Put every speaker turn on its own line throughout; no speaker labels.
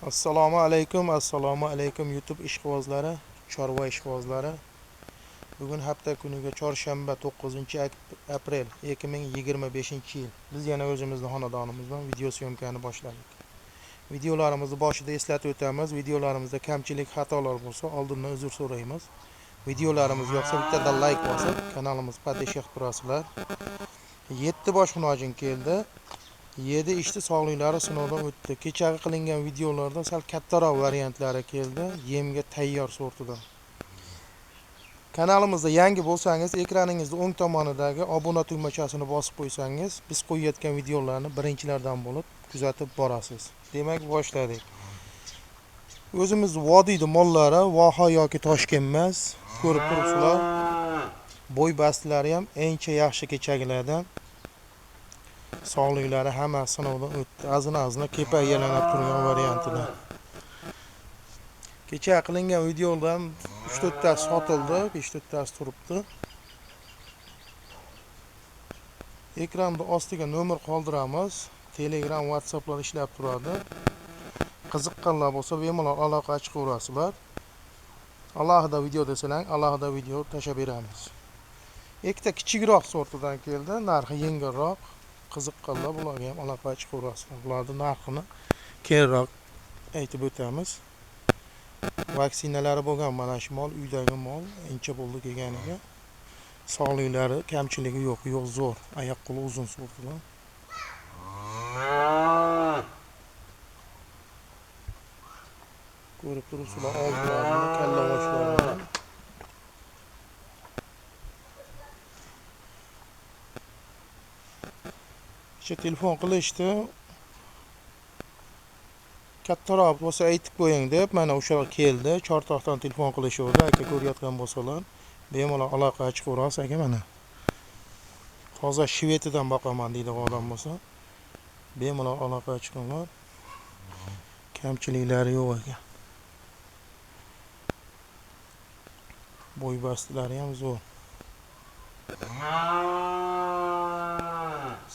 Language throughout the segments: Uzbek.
Assalomu alaykum, assalomu alaykum YouTube ishqibozlari, chorva ishqibozlari. Bugun hafta kuniga chorshanba 9 aprel 2025-yil. Biz yana o'zimizni xonadonimizdan video syomkani boshladik. Videolarimizni boshida eslatib o'tamiz. Videolarimizda kamchilik, xatolar bo'lsa, oldindan uzr so'raymiz. Videolarimiz yoqsa bittadan like bosib, kanalimizni поддержка qilib turasizlar. 7 bosh xunojin keldi. Yedi ichdi, sog'liklari sinovdan o'tdi. Kechagi qilingan videolarda sal kattaroq variantlari keldi. Yemga tayyor sortidan. Kanalimizda yangi bo'lsangiz, ekraningizni o'ng tomonidagi obuna tugmachasini bosib qo'ysangiz, biz qo'yayotgan videolarni birinchilardan bo'lib kuzatib borasiz. Demak, boshladik. O'zimiz vodiyni mollari, Voha yoki Toshkent emas, ko'rib turibsizlar. Bo'y bastlari ham ancha yaxshi kechagilardan. Sog'liklari hamma sinovdan o'tdi. Ozgina-ozgina kepak yalanib turgan variantida. Kecha qilingan videodan 3-4 tasi sotildi, 5-4 tasi turibdi. Ekranda ostiga nomer qoldiramiz. Telegram, WhatsApplar ishlab turadi. Qiziqqanlar bo'lsa bemalol aloqa chiqaverasizlar. Alohida video desalar, alohida video tashlab beramiz. Ikkita kichikroq sortidan keldi, narxi yengilroq. Qiziqqanlar bularga ham aloqa chiqaverasizlar. Bularning narxini keyinroq aytib o'tamiz. Vaksinalari bo'lgan mana shu mol, uydagi mol, ancha bo'ldi kelganiga. Sog'liklari kamchiligi yo'q, yo'q zo'r. Oyoq qo'li uzun sortidan. Ko'rib turibsizlar oldlarini, kalla boshlarini. Kecha telefon qilishdi. Kattaroq bo'lsa aytib qo'ying deb, mana o'shalar keldi. Chortoqdan telefon qilishuvdi. Aka ko'rayotgan bo'lsalar, bemalol aloqa chiqaverasiz aka mana. Hozir Shvediyadan boqaman deydi odam bo'lsa, bemalol aloqa chiqinglar. Kamchiliklari yo'q ekan. Bo'y bastlari ham zo'r.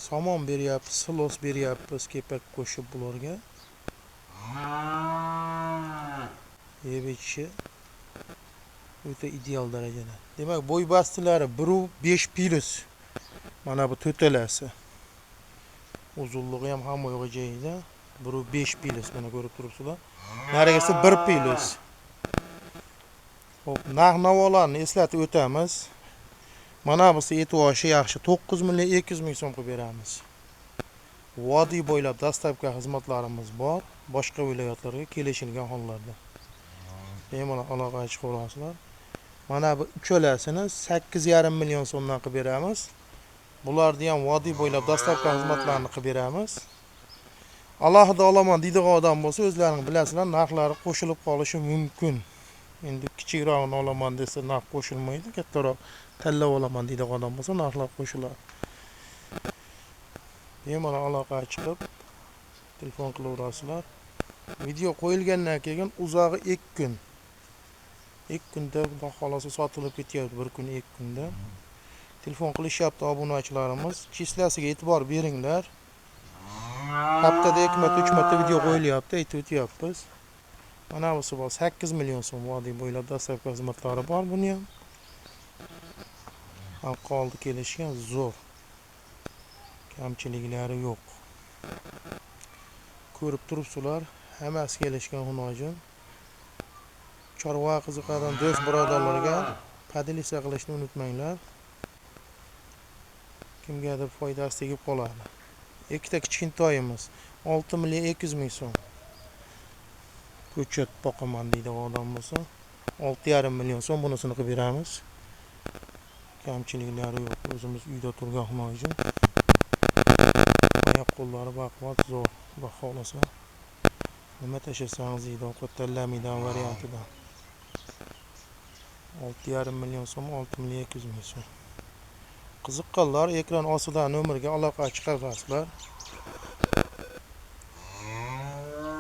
Somon beryapmiz, silos beryapmiz, kepak qo'shib bularga. Yeb ichishi o'ta ideal darajada. Demak, bo'y bastilari 1.5 plus. Mana bu to'talasi. Uzunligi ham hamma yo'g'i joyida. 1.5 plus mana ko'rib turibsizlar. Narigisi 1 plus. Xo'p, narx-navolarni eslatib o'tamiz. Mana bu eti oshi yaxshi 9 million 200 ming so'm qilib beramiz. Vodiy bo'ylab dostavka xizmatlarimiz bor, boshqa viloyatlarga kelishilgan hollarda. Bemalol aloqa chiqaverasizlar. Mana bu uchalasini 8,5 million so'mdan qilib beramiz. Bularni ham vodiy bo'ylab dostavka xizmatlarini qilib beramiz. Alohida olaman deydigan odam bo'lsa, o'zlaring bilasizlar, narxlari qo'shilib qolishi mumkin. Endi kichikrog'ini olaman desa narx qo'shilmaydi, kattaroq tanlab olaman deydigan odam bo'lsa narxlar qo'shiladi. Bemalol aloqa chiqib telefon qilaverasizlar. Video qo'yilgandan keyin uzog'i 2 kun. 2 kunda xudo xolasa sotilib ketyapti, 1 kun 2 kunda. Telefon qilishyapti obunachilarimiz. Chislasiga e'tibor beringlar. Haftada 2 marta, 3 marta video qo'yilyapti, aytib o'tyapmiz. Mana bu bor 8 million so'm vodiy bo'ylab dostavka xizmatlari bor buni ham. Xalq oldi kelishgan zo'r. Kamchiliklari yo'q. Ko'rib turibsizlar, hammasi kelishgan xunojin. Chorva qiziqadigan do'st birodarlarga podelitsa qilishni unutmanglar. Kimgadir foydasi tegib qoladi. Ikkita kichkintoyimiz 6 million 200 ming so'm. Ko'chat boqaman deydi odam bo'lsa, 6,5 million so'm bunisini qilib beramiz. Kamchiliklari yo'q, o'zimiz uyda turgan xunojin. Oyoq qo'llari baquvvat zo'r, xudo xohlasa. Nima tashlasangiz deydi, ovqat tanlamaydigan variantidan. 6,5 million so'm, 6 million 200 ming so'm. Qiziqqanlar ekran ostidan nomerga aloqa chiqarasizlar.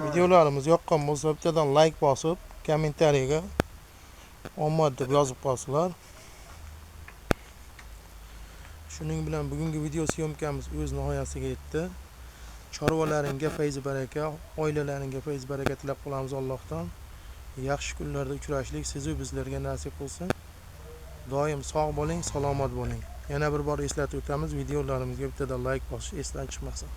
Videolarimiz yoqqan bo'lsa bittadan like bosib, kommentariyaga omad deb yozib qolsizlar. Shuning bilan bugungi video syomkamiz o'z nihoyasiga yetdi. Chorvalaringga fayz baraka, oilalaringga fayz baraka tilab qolamiz Allohdan. Yaxshi kunlarda uchrashlik sizu bizlarga nasib qilsin. Doim sog' bo'ling, salomat bo'ling. Yana bir bor eslatib o'tamiz, videolarimizga bittada like bosish esdan chiqmasin.